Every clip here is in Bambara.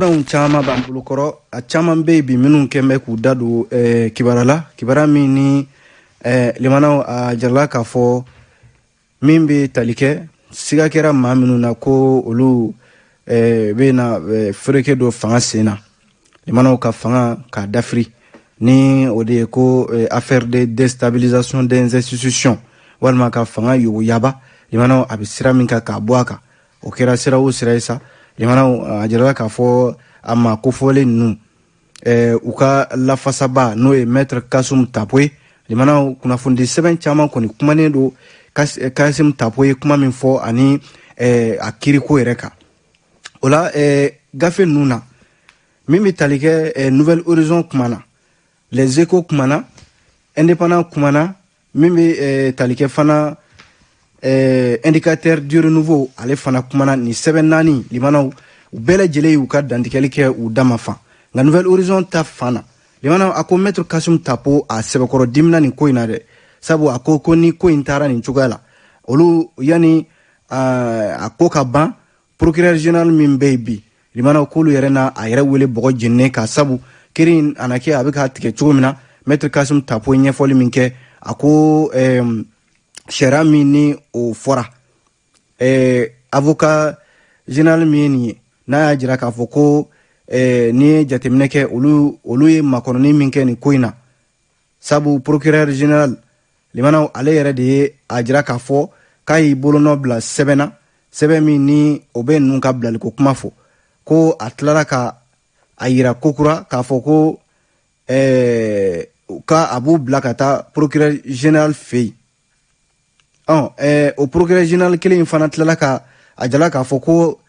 Sɛbɛnw caman b'an bolokɔrɔ, a caman bɛ yen bi minnu kɛn bɛ k'u da don kibaruya la, kibaruya min ni limanaw a jirala k'a fɔ min bɛ tali kɛ siga kɛra maa minnu na ko olu bɛ na fereke don fanga sen na, limanaw ka fanga k'a dafiri, ni o de ye ko affaire de déstabilisation des institutions, walima ka fanga yoboyaba. Limanaw, a bɛ sira min kan k'a bɔ a kan, o kɛra sira o sira ye sa, limanaw, a jirala k'a fɔ a ma kofɔlen ninnu, u ka lafasaba, n'o ye Maître Kassoum Tapo ye. Limanaw, kunnafonidi sɛbɛn caman kɔni kumanen don Kassoum Tapo ye kuma min fɔ ani a kiriko yɛrɛ kan. O la, gafe ninnu na, min bɛ tali kɛ, Nouvel Horizon kumana, Les Échos kumana, Indépendant kumana, min bɛ tali kɛ fana, Indicateur du Renouveau, ale fana kumana. Nin sɛbɛn naani, limanaw, u bɛɛ lajɛlen y'u ka dantigɛli kɛ u dama fan. Nka Nouvel Horizon ta fan na, limanaw, a ko Maître Kassoum Tapo a sɛbɛkɔrɔ dimina nin ko in na dɛ, sabu a ko ko ni ko in taara nin cogoya la, olu yanni a ko ka ban, procureur général min bɛ yen bi, limanaw, k'olu yɛrɛ na a yɛrɛ wele bɔgɔ jeninen ka sabu kiri in a na kɛ a bɛ k'a tigɛ cogo min na. Maître Kassoum Tapo ye ɲɛfɔli min kɛ, a ko sariya min ni o fɔra, avocat général min ye nin ye, n'a y'a jira k'a fɔ ko n'i ye jateminɛ kɛ, olu ye makɔnɔni min kɛ nin ko in na, sabu procureur général, limanaw, ale yɛrɛ de ye a jira k'a fɔ k'a y'i bolonɔ bila sɛbɛn na, sɛbɛn min ni o bɛ ninnu ka bilaliko kuma fɔ, ko a tilara ka a yira kokura k'a fɔ ko ka a b'u bila ka taa procureur général fɛ yen. Ɔ o procureur général kelen in fana tilala ka a jala k'a fɔ ko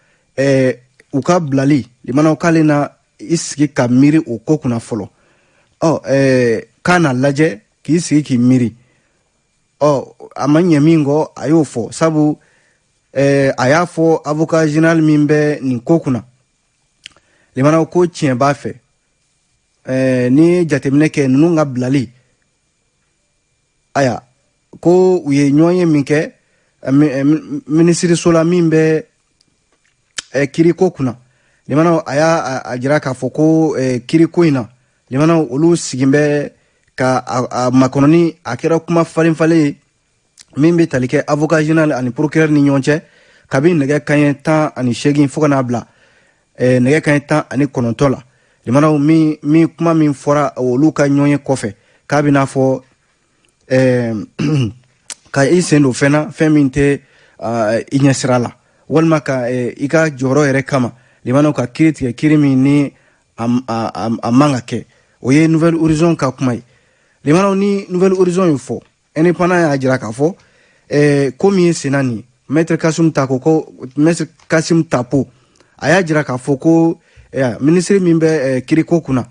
u ka bilali, limanaw, k'ale na i sigi ka miiri o ko kunna fɔlɔ. Ɔ k'a na lajɛ k'i sigi k'i miiri. Ɔ a ma ɲɛ min kɔ, a y'o fɔ, sabu a y'a fɔ avocat général min bɛ nin ko kunna, limanaw, ko tiɲɛ b'a fɛ. N'i ye jateminɛ kɛ ninnu ka bilali, aya, ko u ye ɲɔgɔn ye min kɛ minisiriso la min bɛ kiriko kunna, limanaw, a y'a a jira k'a fɔ ko kiriko in na, limanaw, olu sigin bɛ ka a makɔnɔni. A kɛra kuma falen falen ye min bɛ tali kɛ avocat général ani procureur ni ɲɔgɔn cɛ, kabi nɛgɛ kanɲɛ 18 fo ka n'a bila nɛgɛ kanɲɛ 19 la. Limanaw, min kuma min fɔra olu ka ɲɔgɔn ye kɔfɛ, k'a bɛ n'a fɔ ka i sen don fɛn na, fɛn min tɛ i ɲɛsira la, walima ka i ka jɔyɔrɔ yɛrɛ kama, limanaw, ka kiiri tigɛ, kiiri min ni a man ka kɛ. O ye Nouvel Horizon ka kuma ye. Limanaw, ni Nouvel Horizon ye fɔ, Indépendant y'a jira k'a fɔ ko min ye senna nin ye, Maître Kassoum Tapo, ko Maître Kassoum Tapo a y'a jira k'a fɔ ko minisiri min bɛ kiriko kunna,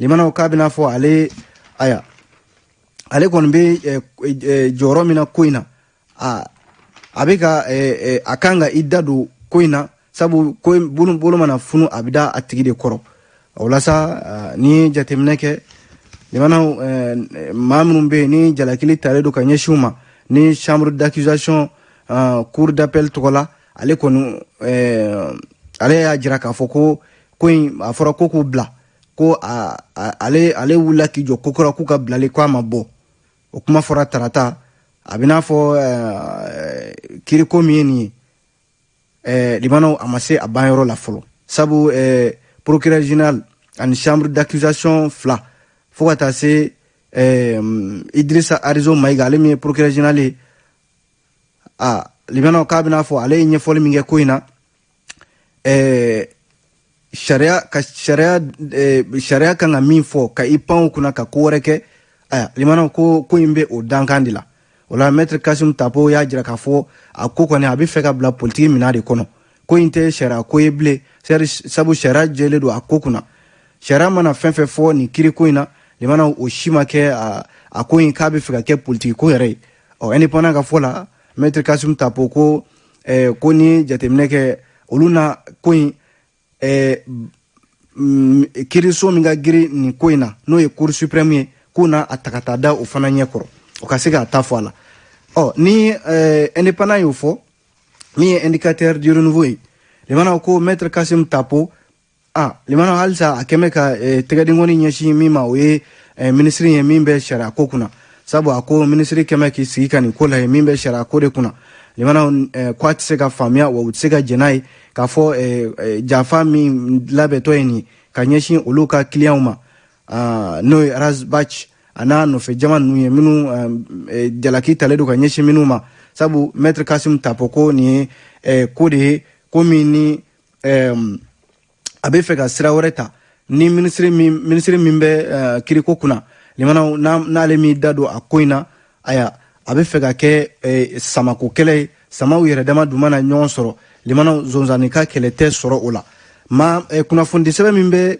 limanaw, k'a bɛna fɔ ale, aya, ale kɔni bɛ jɔyɔrɔ min na ko in na, a bɛ ka a kan ka i da don ko in na, sabu ko bolo mana funu, a bɛ da a tigi de kɔrɔ. O la sa, n'i ye jateminɛ kɛ, limanaw, maa minnu bɛ yen ni jalakili talen don ka ɲɛsin u ma ni chambre d'accusation cour d'appel tɔgɔ la, ale kɔni, ale y'a jira k'a fɔ ko ko in a fɔra ko k'u bila, ko ale wulila k'i jɔ kokura k'u ka bilali ko a ma bɔ. O kuma fɔra tarata. A bɛ n'a fɔ kiriko min ye nin ye, limanaw, a ma se a banyɔrɔ la fɔlɔ, sabu procureur général ani chambre d'accusation fila, fo ka taa se Idrissa Arizo Maïga, ale min ye procureur général ye, a limanaw, k'a bɛna fɔ ale ye ɲɛfɔli min kɛ ko in na, sariya ka sariya, sariya kan ka min fɔ, ka i pan o kunna ka ko wɛrɛ kɛ, aya, limanaw, ko ko in bɛ o dankan de la. O la, Maître Kassoum Tapo y'a jira k'a fɔ a ko kɔni a bɛ fɛ ka bila politiki minɛn de kɔnɔ. Ko in tɛ sariya ko ye bilen, sabu sariya jɛlen don a ko kunna. Sariya mana fɛn fɛn fɔ nin kiiri ko in na, limanaw, o si ma kɛ. A ko in k'a bɛ fɛ ka kɛ politiki ko yɛrɛ ye. Ɔ Indépendant ka fɔ la, Maître Kassoum Tapo ko ko ni jateminɛ kɛ, olu na ko in kiiriso min ka girin nin ko in na, n'o ye Cour suprême ye, k'u na a ta ka taa da o fana ɲɛ kɔrɔ, o ka se k'a ta fɔ a la. Ɔ ni Indépendant y'o fɔ, min ye Indicateur du Renouveau ye, limanaw, ko Maître Kassoum Tapo A limanaw, halisa a kɛmɛ ka tɛgɛdenkɔni ɲɛsin min ma, o ye minisiri ye min bɛ sariya ko kunna, sabu a ko minisiri kɛmɛ k'i sigi ka nin ko la ye min bɛ sariya ko de kunna. Limanaw, ko a tɛ se ka faamuya, wa u tɛ se ka jɛn n'a ye k'a fɔ janfa min labɛntɔ ye nin ka ɲɛsin olu ka kiliyanw ma, n'o ye Ras Bath a n'a nɔfɛ jama ninnu ye, minnu jalaki talen don ka ɲɛsin minnu ma. Sabu Maître Kassim Tapo ko nin ye ko de ye, ko min ni a bɛ fɛ ka sira wɛrɛ ta ni minisiri min bɛ kiriko kunna. Limanaw, n'ale m'i da don a ko in na, aya, a bɛ fɛ ka kɛ samako kɛlɛ ye. Samaw yɛrɛ dama dun mana ɲɔgɔn sɔrɔ, limanaw, zonzanni ka kɛlɛ tɛ sɔrɔ o la. Ma kunnafonidi sɛbɛn min bɛ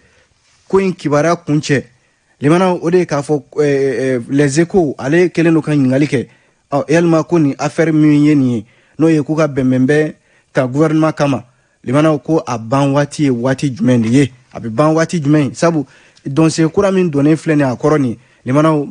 ko in kibaruya kun cɛ, limanaw, o de ye k'a fɔ Les Échos ale kɛlen don ka ɲininkali kɛ, ɔ yalima ko nin affaire min ye nin ye, n'o ye k'u ka bɛnbɛnbɛn ta gouvernement kama, limanaw, ko a ban waati ye waati jumɛn de ye? A bɛ ban waati jumɛn? Sabu dossier kura min donnen filɛ nin ye a kɔrɔ nin, limanaw,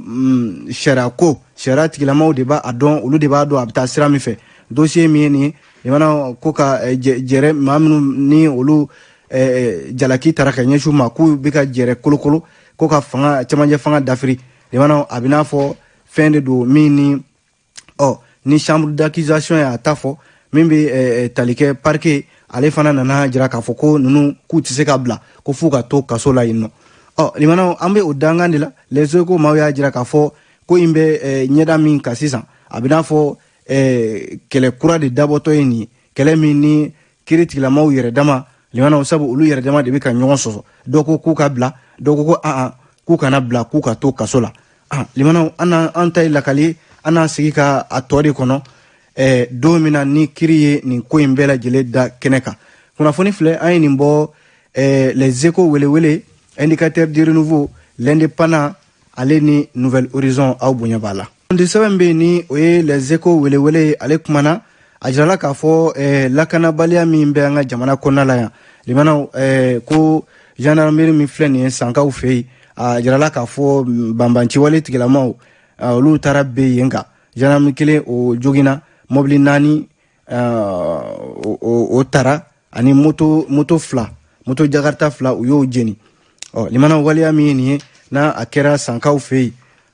sariya ko, sariya tigilamaw de b'a dɔn, olu de b'a dɔn a bɛ taa sira min fɛ. Dossier min ye nin ye, limanaw, ko ka jɛrɛ maa minnu ni olu jalaki tara ka ɲɛsin u ma k'u bɛ ka jɛrɛ kolokolo ko ka fanga cɛmancɛ fanga dafiri, limanaw, a bɛ n'a fɔ fɛn de don min ni ɔ ni chambre d'accusation y'a ta fɔ min bɛ tali kɛ parquet, ale fana nana jira k'a fɔ ko ninnu k'u tɛ se ka bila, ko f'u ka to kaso la yen nɔ. Ɔ limanaw, an bɛ o dankan de la. Les Échos maaw y'a jira k'a fɔ ko in bɛ ɲɛda min kan sisan, a bɛ n'a fɔ kɛlɛ kura de dabɔtɔ ye nin ye, kɛlɛ min ni kiiri tigilamaw yɛrɛ dama, limanaw, sabu olu yɛrɛ dama de bɛ ka ɲɔgɔn sɔsɔ. Dɔ ko k'u ka bila, dɔ ko ko an k'u kana bila, k'u ka to kaso la. Limanaw, an an ta ye lakali, an n'an sigi ka a tɔ de kɔnɔ don min na ni kiiri ye nin ko in bɛɛ lajɛlen da kɛnɛ kan. Kunnafoni filɛ, an ye nin bɔ Les Échos, Welewele, Indicateur du Renouveau, L'Indépendant ale ni Nouvel Horizon. Aw bonya b'a la. Kunnafoni sɛbɛn bɛ yen ni o ye Les Échos, Welewele, ale kumana, a jirala k'a fɔ lakanabaliya min bɛ an ka jamana kɔnɔna la yan, limanaw, ko gendarmerie min filɛ nin ye Sankaw fɛ yen, a jirala k'a fɔ banbanciwale tigilamaw olu taara bɛ yen kan, gendarme kelen o joginna, mɔbili naani o tara, ani moto fila, moto jakarta fila, u y'o jeni. Ɔ limana, waleya min ye nin ye n'a a kɛra Sankaw fɛ yen,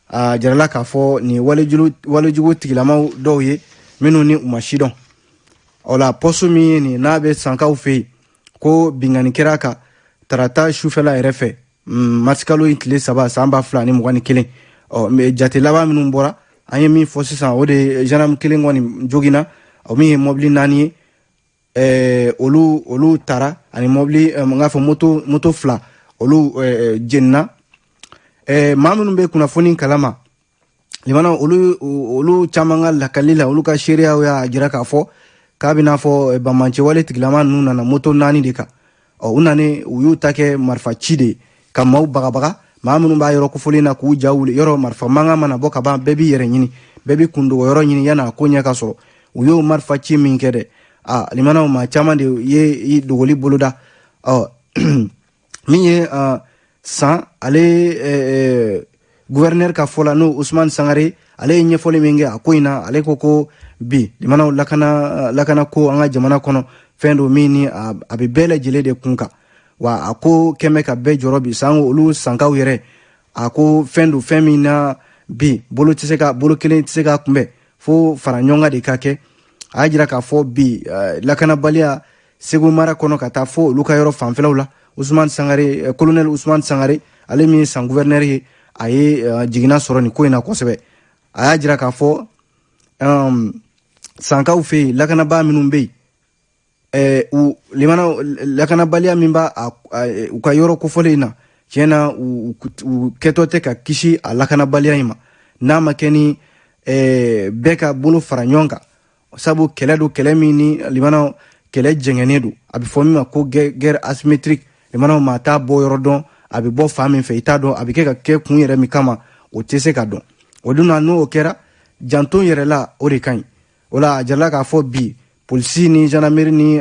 a jirala k'a fɔ nin walejugu tigilamaw dɔw ye minnu ni u ma sidɔn. O la, poste min ye nin n'a bɛ Sankaw fɛ yen, ko bingani kɛra kan tarata sufɛla yɛrɛ fɛ, marisikalo in tile 3, san 2021. Ɔ mɛ jate laban minnu bɔra, an ye min fɔ sisan, o de ye gendarme kelen kɔni joginna, o min ye mɔbili naani ye, olu tara, ani mɔbili, n k'a fɔ moto fila, olu jenina. Maa minnu bɛ kunnafoni kalama, limana, olu caman ka lakali la, olu ka seereyaw y'a jira k'a fɔ k'a bɛna fɔ banbanciwale tigilama ninnu nana moto naani de kan. Ɔ u nani, u y'u ta kɛ marifa ci de ye ka maaw bagabaga, maa minnu b'a yɔrɔ kofɔlen na, k'u ja wuli. Yɔrɔ marifa mankan mana bɔ ka ban, bɛɛ b'i yɛrɛ ɲini, bɛɛ b'i kundogo yɔrɔ ɲini yan'a ko ɲɛ ka sɔrɔ. U y'o marifa ci min kɛ dɛ, a limanaw, maa caman de ye dogoli boloda. Ɔ min ye san ale gouverneur ka fɔ la, n'o Ousmane Sangare, ale ye ɲɛfɔli min kɛ a ko in na, ale ko ko bi, limanaw, lakana ko an ka jamana kɔnɔ, fɛn don min ni a bɛ bɛɛ lajɛlen de kun kan, wa a ko kɛmɛ ka bɛɛ jɔrɔ bi sango olu Sankaw yɛrɛ. A ko fɛn don, fɛn min na bi bolo tɛ se ka, bolo kelen tɛ se ka kunbɛn, fo fara ɲɔgɔn kan de ka kɛ. A y'a jira k'a fɔ bi lakanabaliya Segu mara kɔnɔ ka taa fo olu ka yɔrɔ fanfɛlaw la, Ousmane Sangare, colonel Ousmane Sangare, ale min ye San gouverneur ye, a ye jiginna sɔrɔ nin ko in na kosɛbɛ. A y'a jira k'a fɔ Sankaw fɛ yen, lakanabaa minnu bɛ yen, u limana, lakanabaliya min b'a u ka yɔrɔ kofɔlen in na, tiɲɛ na, u kɛtɔ tɛ ka kisi a lakanabaliya in ma n'a ma kɛ ni bɛɛ ka bolo fara ɲɔgɔn kan, sabu kɛlɛ don, kɛlɛ min ni, limanaw, kɛlɛ jɛngɛnnen don, a bɛ fɔ min ma ko guerre asymétrique. Limanaw, maa t'a bɔ yɔrɔ dɔn, a bɛ bɔ fan min fɛ i t'a dɔn, a bɛ kɛ ka kɛ kun yɛrɛ min kama, o tɛ se ka dɔn. O dun na, n'o kɛra, janto yɛrɛ la, o de ka ɲi. O la, a jirala k'a fɔ bi polisi ni gendarmerie ni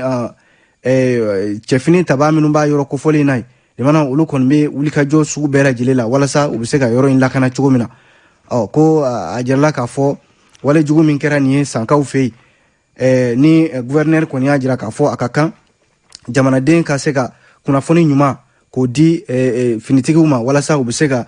cɛfini tabaa minnu b'a yɔrɔ kofɔlen na ye, limana, olu kɔni bɛ wulikajɔ sugu bɛɛ lajɛlen la walasa u bɛ se ka yɔrɔ in lakana cogo min na. Ɔ ko a jirala k'a fɔ walejugu min kɛra nin ye Sankaw fɛ yen, ni gouverneur kɔni y'a jira k'a fɔ a ka kan jamanaden ka se ka kunnafoni ɲuman k'o di finitigiw ma walasa u bɛ se ka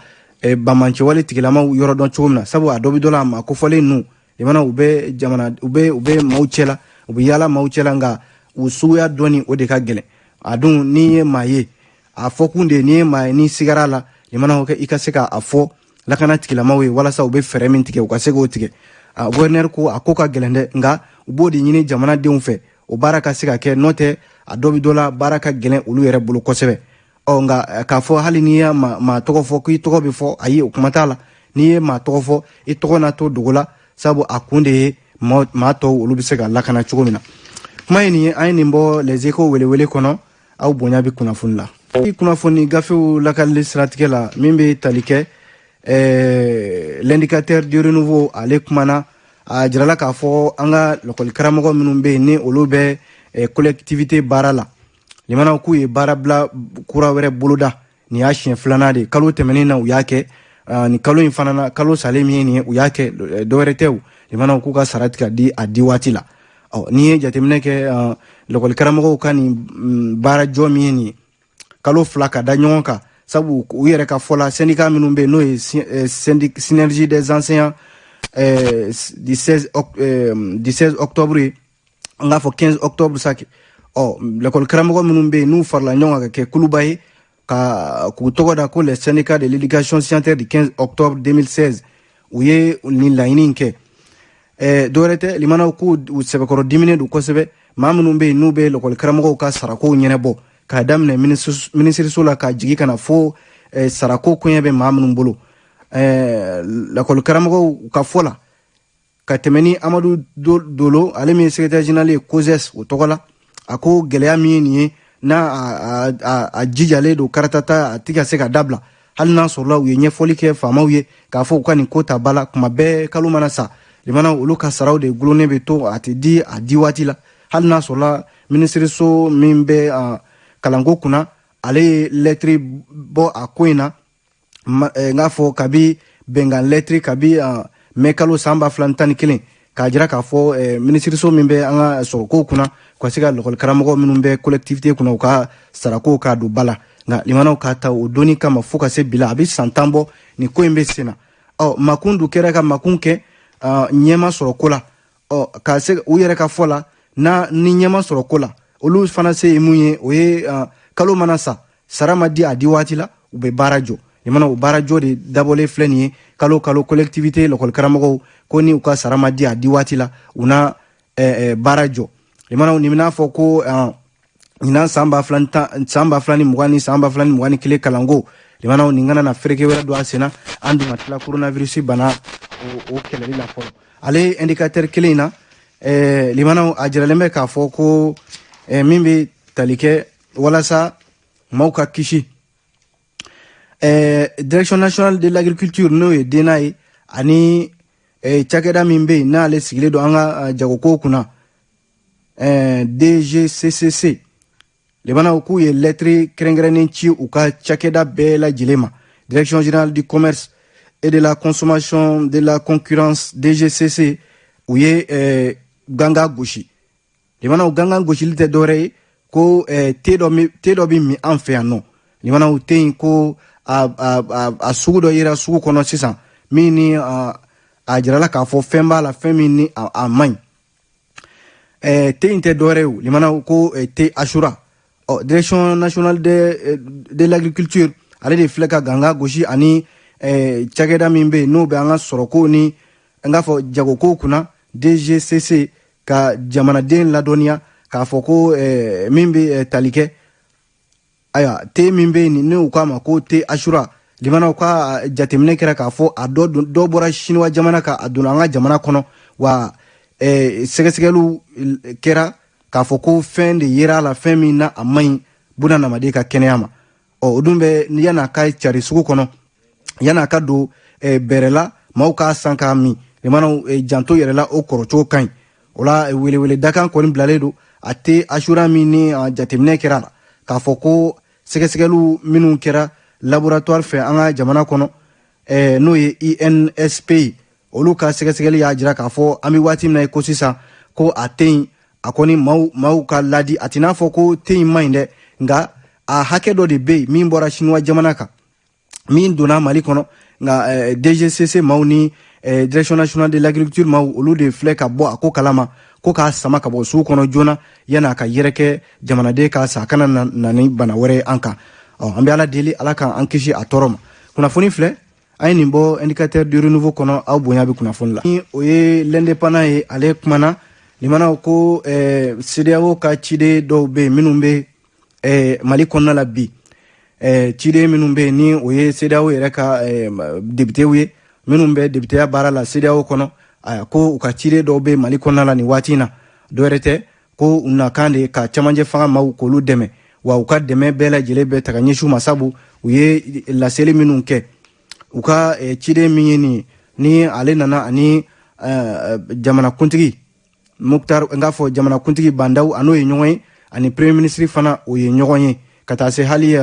banbaanciwale tigilamaw yɔrɔ dɔn cogo min na, sabu a dɔ bɛ dɔ la, maa kofɔlen ninnu, limanaw, u bɛ jamana, u bɛ maaw cɛla, u bɛ yaala maaw cɛla, nka u suguya dɔnni, o de ka gɛlɛn. A dun, n'i ye maa ye, a fɔkun de, n'i ye maa ye, n'i sigara la, limanaw, i ka se k'a fɔ lakana tigilamaw ye walasa u bɛ fɛɛrɛ min tigɛ, u ka se k'o tigɛ. A gouverneur ko a ko ka gɛlɛn dɛ, nka u b'o de ɲini jamanadenw fɛ, o baara ka se ka kɛ. N'o tɛ, a dɔ bɛ dɔ la, baara ka gɛlɛn olu yɛrɛ bolo kosɛbɛ. Ɔ nka k'a fɔ hali n'i ye maa tɔgɔ fɔ k'i tɔgɔ bɛ fɔ, ayi, o kuma t'a la. N'i ye maa tɔgɔ fɔ, i tɔgɔ na to dogo la, sabu a kun de ye maa tɔw, olu bɛ se ka lakana cogo min na. Kuma ye nin ye, an ye nin bɔ Les Échos welewele kɔnɔ. Aw bonya bɛ kunnafoni la. Kunnafoni gafew lakalili siratigɛ la, min bɛ tali kɛ L'Indicateur du Renouveau, ale kumana, a jirala k'a fɔ an ka lakɔli karamɔgɔ minnu bɛ yen, ni olu bɛ collectivité baara la, limanaw, k'u ye baarabila kura wɛrɛ boloda. Nin y'a siɲɛ filanan de. Kalo tɛmɛnen na, u y'a kɛ. Nin kalo in fana na, kalo salen min ye nin ye, u y'a kɛ. Dɔwɛrɛ tɛ o, limanaw, k'u ka sara tigɛ di a di waati la. Ɔ n'i ye jateminɛ kɛ, lakɔli karamɔgɔw ka nin baarajɔ min ye nin ye, kalo 2 ka da ɲɔgɔn kan, sabu u yɛrɛ ka fɔ la, syndicat minnu bɛ yen, n'o ye Synergie des enseignants du 16 octobre ye, an k'a fɔ 15 octobre sa. Ɔ lakɔli karamɔgɔ minnu bɛ yen, n'u farala ɲɔgɔn kan ka kɛ kuluba ye, ka k'u tɔgɔ da ko les syndicats de l'éducation scientifique du 15 octobre 2016, u ye nin laɲini in kɛ. Dɔwɛrɛ tɛ, limanaw, k'u sɛbɛkɔrɔ diminen don kosɛbɛ. Maa minnu bɛ yen, n'u bɛ lakɔli karamɔgɔw ka sarakow ɲɛnabɔ, k'a daminɛ minisiriso la ka jigin ka na fo sarako koɲɛ bɛ maa minnu bolo, lakɔli karamɔgɔw ka fɔ la, ka tɛmɛ ni Amadu Dolo, ale min ye secrétaire général ye COSES o tɔgɔ la, a ko gɛlɛya min ye nin ye, n'a a jijalen don karatata, a ti ka se ka dabila, hali n'a sɔrɔla u ye ɲɛfɔli kɛ faamaw ye k'a fɔ u ka nin ko ta ba la. Kuma bɛɛ, kalo mana sa, limana, olu ka saraw de gulonnen bɛ to, a tɛ di a di waati la, hali n'a sɔrɔla minisiriso min bɛ kalanko kunna, ale ye lɛtiri bɔ a ko in na. N k'a fɔ kabi bɛnkan lɛtiri, kabi mɛ kalo san 2011, k'a jira k'a fɔ minisiriso min bɛ an ka sɔrɔkow kunna, u ka se ka lakɔli karamɔgɔ minnu bɛ collectivité kunna, u ka sarakow k'a don ba la. Nka limanaw, k'a ta o donni kama fo ka se bi la, a bɛ san 10 bɔ, nin ko in bɛ sen na. Ɔ makun dun kɛra ka makun kɛ, ɲɛma sɔrɔ ko la. Ɔ ka se u yɛrɛ ka fɔ la, na ni ɲɛma sɔrɔ ko la, olu fana se ye mun ye? O ye kalo mana sa, sara ma di a di waati la, u bɛ baara jɔ. Limana, o baara jɔ de dabɔlen filɛ nin ye. Kalo kalo, collectivité lakɔli karamɔgɔw ko ni u ka sara ma di a di waati la, u na baara jɔ. Limanaw, nin bɛna fɔ ko ɲinan san 2010, san 2020 ni san 2021 kalanko, limanaw, nin kana na fereke wɛrɛ don a senna. An dun ka tila coronavirus bana o kɛlɛli la fɔlɔ. Ale Indicateur kelen in na, limanaw, a jiralen bɛ k'a fɔ ko min bɛ tali kɛ walasa maaw ka kisi, Direction nationale de l'agriculture, n'o ye DNA ye, ani cakɛda min bɛ yen, n'ale sigilen don an ka jagokow kunna, DGCCC, limanaw, k'u ye lɛtiri kɛrɛnkɛrɛnnen ci u ka cakɛda bɛɛ lajɛlen ma. Direction générale du commerce et de la consommation, de la concurrence, DGCC, u ye ganga gosi. Limanaw, gangan gosili tɛ dɔwɛrɛ ye ko te dɔ bɛ min an fɛ yan nɔ. Limanaw, te in ko a sugu dɔ yera sugu kɔnɔ sisan, min ni a jirala k'a fɔ fɛn b'a la, fɛn min ni a man ɲi. Te in tɛ dɔwɛrɛ ye o, limanaw, ko te Asura. Ɔ Direction nationale de l'agriculture, ale de filɛ ka ganga gosi, ani cakɛda min bɛ yen, n'o bɛ an ka sɔrɔko ni n k'a fɔ jagokow kunna, DGCC, ka jamanaden ladɔnniya k'a fɔ ko min bɛ tali kɛ, ayiwa, te min bɛ yen, n'u k'a ma ko te Asura, limanaw, ka jateminɛ kɛra k'a fɔ a dɔ bɔra Siniwa jamana kan, a donna an ka jamana kɔnɔ wa. Sɛgɛsɛgɛliw kɛra k'a fɔ ko fɛn de yera a la, fɛn min na a man ɲi bunadamaden ka kɛnɛya ma. Ɔ o dun bɛ, yan'a ka cari sugu kɔnɔ, yan'a ka don bɛrɛ la, maaw k'a san k'a min, limanaw, janto yɛrɛ la, o kɔrɔcogo ka ɲi. O la, welewele dakan kɔni bilalen don a te Asura min ni jateminɛ kɛra a la k'a fɔ ko sɛgɛsɛgɛliw minnu kɛra laboratoire fɛ an ka jamana kɔnɔ, n'o ye INSP ye, olu ka sɛgɛsɛgɛli y'a jira k'a fɔ an bɛ waati min na i ko sisan, ko a te yen, a kɔni maaw ka ladi, a t'i n'a fɔ ko te in man ɲi dɛ, nka A hakɛ dɔ de bɛ yen min bɔra Sinuwa jamana kan, min donna Mali kɔnɔ, nka DGCC maaw ni Direction nationale de l'agriculture maaw, olu de filɛ ka bɔ a ko kalama ko k'a sama ka bɔ sugu kɔnɔ joona yan'a ka yɛrɛkɛ, jamanaden ka sa, a kana na ni bana wɛrɛ ye an kan. Ɔ, an bɛ Ala deli, Ala k'an kisi a tɔɔrɔ ma. Kunnafoni filɛ, an ye nin bɔ Indicateur du Renouveau kɔnɔ. Aw bonya bɛ kunnafoni la. Ni o ye L'Indépendant ye, ale kumana limanaw ko CEDEAO ka ciden dɔw bɛ yen minnu bɛ Mali kɔnɔna la bi. Ciden minnu bɛ yen, ni o ye CEDEAO yɛrɛ ka députéw ye, minnu bɛ députéya baara la CEDEAO kɔnɔ, ko u ka ciden dɔw bɛ Mali kɔnɔna la nin waati in na. Dɔwɛrɛ tɛ, ko u nakan de ka camancɛ fanga maaw k'olu dɛmɛ, wa u ka dɛmɛ bɛɛ lajɛlen bɛ ta ka ɲɛsin u ma, sabu u ye laseli minnu kɛ. U ka ciden min ye nin ye, ni ale nana ani jamanakuntigi Moctar, n k'a fɔ jamanakuntigi Bah N'Daw, a n'o ye ɲɔgɔn ye, ani premier ministre fana, o ye ɲɔgɔn ye, ka taa se hali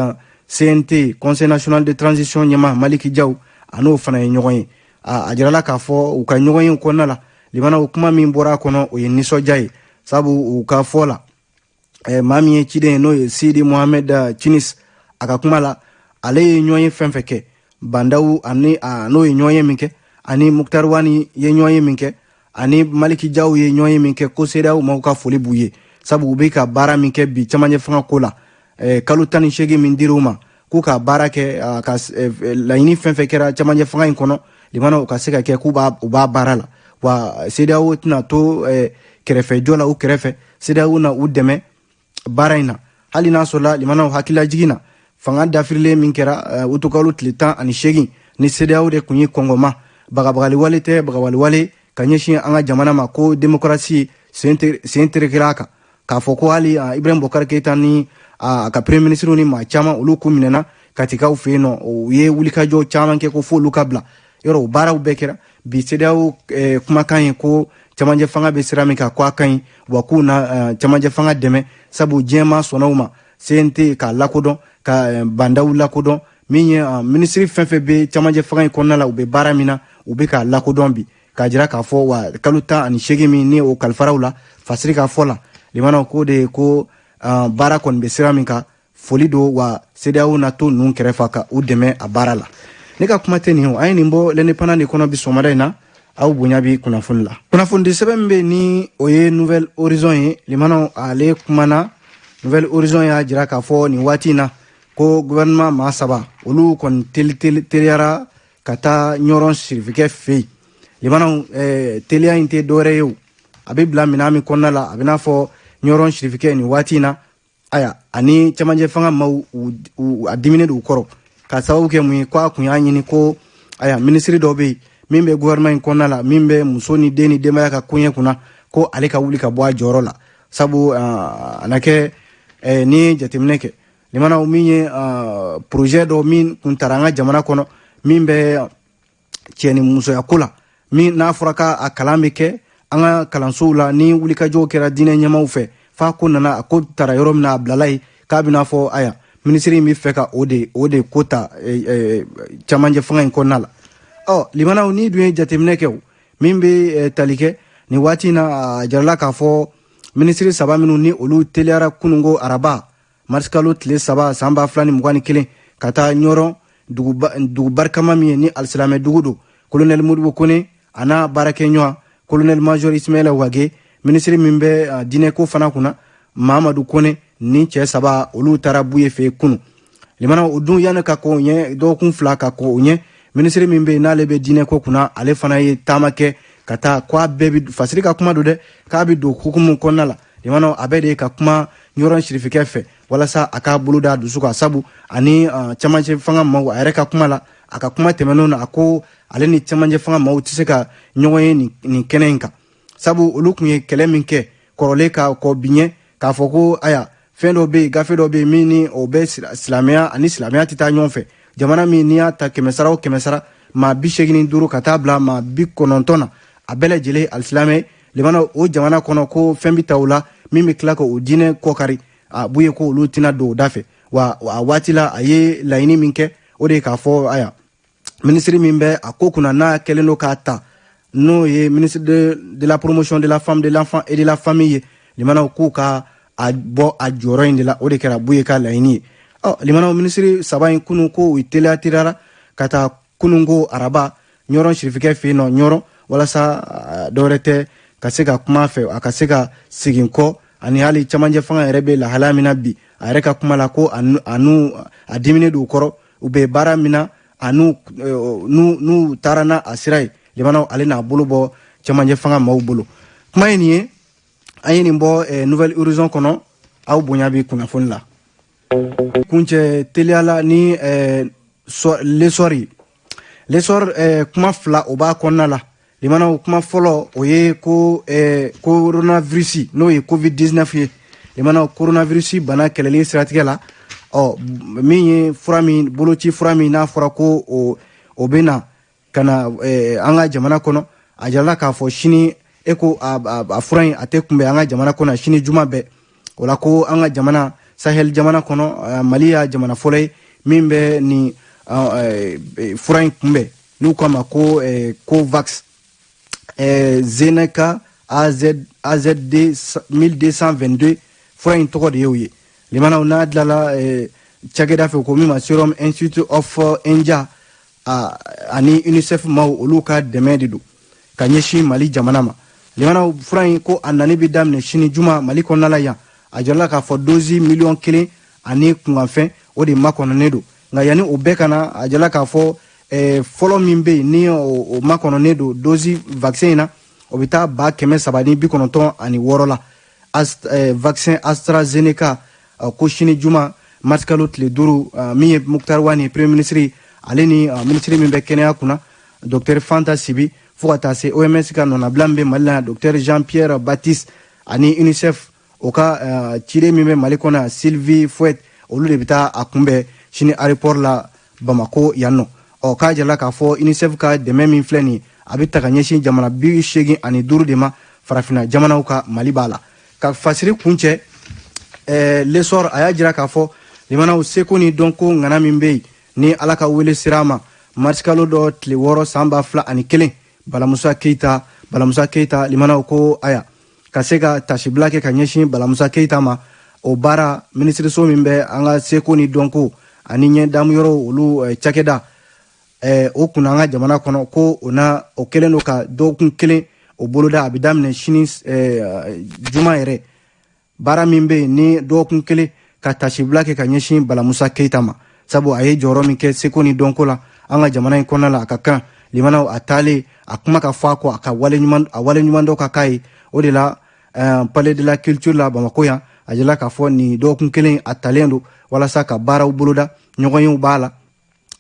CNT, Conseil national de transition ɲɛma Malick Diaw, a n'o fana ye ɲɔgɔn ye. A jirala k'a fɔ u ka ɲɔgɔn ye kɔnɔna la, limanaw, kuma min bɔra a kɔnɔ, o ye nisɔndiya ye, sabu u ka fɔ la, maa min ye ciden ye, n'o ye Sidi Mohamed Tinis, a ka kuma la, ale ye ɲɔgɔn ye fɛn fɛn kɛ, Bah N'Daw ani n'o ye ɲɔgɔn ye min kɛ, ani Moctar Ouane ye ɲɔgɔn ye min kɛ, ani Malick Diaw ye ɲɔgɔn ye min kɛ, ko CEDEAO maaw ka foli b'u ye, sabu u bɛ ka baara min kɛ bi camancɛ fanga ko la, kalo 18 min dir'u ma k'u ka baara kɛ, ka laɲini fɛn fɛn kɛra camancɛ fanga in kɔnɔ, limanaw, u ka se ka kɛ, k'u b'a u b'a baara la. Wa CEDEAO tɛna to kɛrɛfɛjɔ la u kɛrɛfɛ, CEDEAO na u dɛmɛ baara in na, hali n'a sɔrɔla, limanaw, hakililajigin na, fanga dafirilen min kɛra utukalo tile 18, ni CEDEAO de tun ye kɔngɔma bagabagali wale tɛ bagabali wale ka ɲɛsin an ka jamana ma, ko démocratie sen terekera a kan, k'a fɔ ko hali Ibrahim Boubacar Keïta ni a ka premier ministre ni maa caman, olu kun minɛna Katikaw fɛ yen nɔ. U ye wulikajɔ caman kɛ ko f'olu ka bila yɔrɔ. O baaraw bɛɛ kɛra bi. CEDEAO kumakan ye ko camancɛ fanga bɛ sira min kan, ko a ka ɲi, wa k'u na camancɛ fanga dɛmɛ, sabu diɲɛma sɔnna u ma. CNT k'a lakodɔn, ka Bah N'Daw lakodɔn, min ye minisiri fɛn fɛn bɛ camancɛ fanga in kɔnɔna la, u bɛ baara min na, u bɛ k'a lakodɔn bi, k'a jira k'a fɔ wa kalo 18 min ni o kalifaraw la, fasiri ka fɔ la, limanaw, ko de ko baara kɔni bɛ sira min kan, foli don, wa CEDEAO na to ninnu kɛrɛfɛ ka u dɛmɛ a baara la. Ne ka kuma tɛ nin ye, an ye nin bɔ L'Indépendant de kɔnɔ bi sɔgɔmada in na. Aw bonya bi kunnafoni la. Kunnafonidi sɛbɛn min bɛ, ni o ye Nouvel Horizon ye, limanaw, ale kumana. Nouvel Horizon y'a jira k'a fɔ nin waati in na ko gouvernement maa saba, olu kɔni teliyara ka taa Ɲɔrɔn sirifikɛ fɛ yen. Limanaw, teliya in tɛ dɔwɛrɛ ye o, a bɛ bila minɛn min kɔnɔna la, a bɛ n'a fɔ Ɲɔrɔn sirifikɛ nin waati in na, aya, ani camancɛ fanga maaw, a diminen don u kɔrɔ, ka sababu kɛ mun ye? Ko a kun y'a ɲini ko, aya, minisiri dɔ bɛ yen min bɛ gouvernement in kɔnɔna la, min bɛ muso ni den ni denbaya ka koɲɛ kunna, ko ale ka wuli ka bɔ a jɔyɔrɔ la, sabu a na kɛ n'i ye jateminɛ kɛ, limanaw, min ye projet dɔ min kun tara an ka jamana kɔnɔ, min bɛ cɛ ni musoya ko la, min n'a fɔra k'a kalan bɛ kɛ an ka kalansow la, ni wulikajɔw kɛra diinɛ ɲɛmaw fɛ, f'a ko nana, a ko tara yɔrɔ min na, a bilala yen, k'a bɛna fɔ, aya, minisiri in bɛ fɛ ka o de ko ta camancɛ fanga in kɔnɔna la. Ɔ, limanaw, n'i dun ye jateminɛ kɛ, o min bɛ tali kɛ nin waati in na, a jarala k'a fɔ minisiri saba minnu ni olu teliyara kununko araba, marisikalo tile 3, san 2021, ka taa Ɲɔrɔn, dugu barikama min ye ni alisilamɛ dugu don, colonel Modibo Kone a n'a baarakɛɲɔgɔn colonel major Ismaila Wagué, minisiri min bɛ diinɛko fana kunna Mahamadu Kone, ni cɛ saba, olu taara Buye fɛ kunu. Limana, o dun yanni ka kɔn o ɲɛ, dɔgɔkun 2 ka kɔn o ɲɛ, minisiri min bɛ yen n'ale bɛ diinɛko kunna, ale fana ye taama kɛ ka taa, ko a bɛɛ bi fasiri ka kuma don dɛ, k'a bɛ don hukumu kɔnɔna la, limana, a bɛɛ de ye ka kuma Ɲɔrɔn sirifikɛ fɛ walasa a k'a bolo da dusu kan, sabu ani camancɛ fanga maaw, a yɛrɛ ka kuma la, a ka kuma tɛmɛnenw na, a ko ale ni camancɛ fanga maaw tɛ se ka ɲɔgɔn ye nin kɛnɛ in kan, sabu olu tun ye kɛlɛ min kɛ kɔrɔlen ka kɔ bi ɲɛ, k'a fɔ ko, aya, fɛn dɔ bɛ yen, gafe dɔ bɛ yen min ni o bɛ silamɛya ani silamɛya tɛ taa ɲɔgɔn fɛ. Jamana min n'i y'a ta kɛmɛ sara o kɛmɛ sara, maa 85 ka taa bila maa 90 na, a bɛɛ lajɛlen alisilamɛ, limana, o jamana kɔnɔ, ko fɛn bɛ ta o la min bɛ tila ka o diinɛ kɔkari, a b'u ye ko olu tɛna don o da fɛ. Wa a waati la, a ye laɲini min kɛ, o de ye k'a fɔ, aya, minisiri min bɛ a ko kunna, n'a kɛlen don k'a ta, n'o ye ministre de la Promotion de la femme, de l'enfant et de la famille ye, limanaw, k'u ka a bɔ a jɔyɔrɔ in de la. O de kɛra Buye ka laɲini ye. Ɔ limanaw, minisiri saba in kunu ko u teliya teliyara ka taa kununko araba Ɲɔrɔn sirifikɛ fɛ yen nɔ Ɲɔrɔn, walasa dɔwɛrɛ tɛ, ka se ka kuma fɛ, a ka se ka segin kɔ. Ani hali camancɛ fanga yɛrɛ bɛ lahalaya min na bi, a yɛrɛ ka kuma la ko a n'u a diminen don u kɔrɔ, u bɛ baara min na, a n'u n'u taara n'a a sira ye, limanaw, ale n'a bolo bɔ camancɛ fanga maaw bolo. Kuma ye nin ye, an ye nin bɔ Nouvel Horizon kɔnɔ. Aw bonya bɛ kunnafoni la kuncɛ teliya la ni L'Essor ye. L'Essor, kuma fila o b'a kɔnɔna la. Limanaw, kuma fɔlɔ o ye ko coronavirus, n'o ye Covid 19 ye. Limanaw, coronavirus bana kɛlɛli siratigɛ la, ɔ min ye fura min, boloci fura min n'a fɔra ko o bɛ na ka na an ka jamana kɔnɔ, a jirala k'a fɔ sini e ko a fura in a tɛ kunbɛn an ka jamana kɔnɔ sini juma bɛɛ. O la ko an ka jamana, Sahel jamana kɔnɔ, Mali y'a jamana fɔlɔ ye min bɛ nin fura in kunbɛn, n'u k'a ma ko Covax Zeneca AZ AZD 1222. Fura in tɔgɔ de y'o ye. Limanaw, n'a dilala cakɛda fɛ ko min ma Serum Institute of India ani UNICEF maaw, olu ka dɛmɛ de don ka ɲɛsin Mali jamana ma. Limanaw, fura in ko a nani bɛ daminɛ sini juma Mali kɔnɔna la yan. A jirala k'a fɔ dosi 1,5 miliyɔn ani kunkanfɛn, o de makɔnɔnen don. Nka yanni o bɛɛ ka na, a jirala k'a fɔ fɔlɔ min bɛ yen ni o makɔnɔnen don, dosi vaccin in na, o bɛ taa 396,000 la, vaccin AstraZeneca. Ko sini juma marisikalo tile 5, min ye Moctar Ouane, premier ministre, ale ni minisiri min bɛ kɛnɛya kunna, docteur Fanta Sibi, fo ka taa se OMS ka nɔnabila min bɛ Mali la, docteur Jean Pierre Baptiste, ani UNICEF o ka ciden min bɛ Mali kɔnɔ, Sylvie Fouet, olu de bɛ taa a kunbɛn sini aéroport la Bamako yan nɔ. Ɔ k'a jirala k'a fɔ UNICEF ka dɛmɛ min filɛ nin ye, a bɛ ta ka ɲɛsin jamana 85 de ma, farafinna jamanaw ka, Mali b'a la. Ka fasiri kuncɛ, L'Essor a y'a jira k'a fɔ limanaw, seko ni dɔnko ŋana min bɛ yen ni Ala ka wele sira a ma marisikalo dɔ tile 6 san 2001, Balamusa Keyita, Balamusa Keyita, limanaw, ko aya ka se ka tasibila kɛ ka ɲɛsin Balamusa Keyita ma, o baara minisiriso min bɛ an ka seko ni dɔnko ani ɲɛ damuyɔrɔw olu cakɛda o kunna an ka jamana kɔnɔ, ko o na o kɛlen don ka dɔgɔkun kelen o boloda. A bɛ daminɛ sini juma yɛrɛ. Baara min bɛ yen ni dɔgɔkun kelen ka tasibila kɛ ka ɲɛsin Balamusa Keyita ma, sabu a ye jɔyɔrɔ min kɛ seko ni dɔnko la an ka jamana in kɔnɔna la, a ka kan limanaw a taalen a kuma ka fɔ a kɔ, a ka wale ɲuman, a wale ɲuman dɔ ka k'a ye. O de la Palais de la Culture la Bamako yan, a jirala k'a fɔ nin dɔgɔkun kelen a talen don walasa ka baaraw boloda, ɲɔgɔnyew b'a la,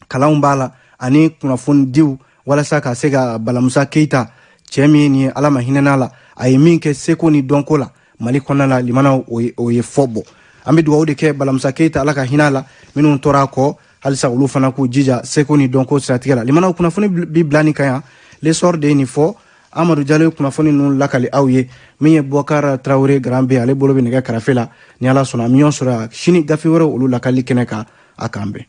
kalanw b'a la, ani kunnafonidiw, walasa ka se ka Balamusa Keyita, cɛɛ min ye nin ye, Ala ma hinɛna la, a ye min kɛ seko ni dɔnko la Mali kɔnɔna la, limanaw, o ye fɔ bɔ. An bɛ dugawu de kɛ Balamusa Keyita, Ala ka hinɛ a la. Minnu tora a kɔ halisa, olu fana k'u jija seko ni dɔnko siratigɛ la. Limanaw, kunnafoni bi bila nin kan yan. L'Essor de ye nin fɔ. Amadu Jalo ye kunnafoni ninnu lakali aw ye. Min ye Bɔkar Tarawele Garan bɛ, ale bolo bɛ nɛgɛ karafe la. Ni Ala sɔnna, an bɛ ɲɔgɔn sɔrɔ yan sini gafe wɛrɛw olu lakali kɛnɛ kan. A k'an bɛn.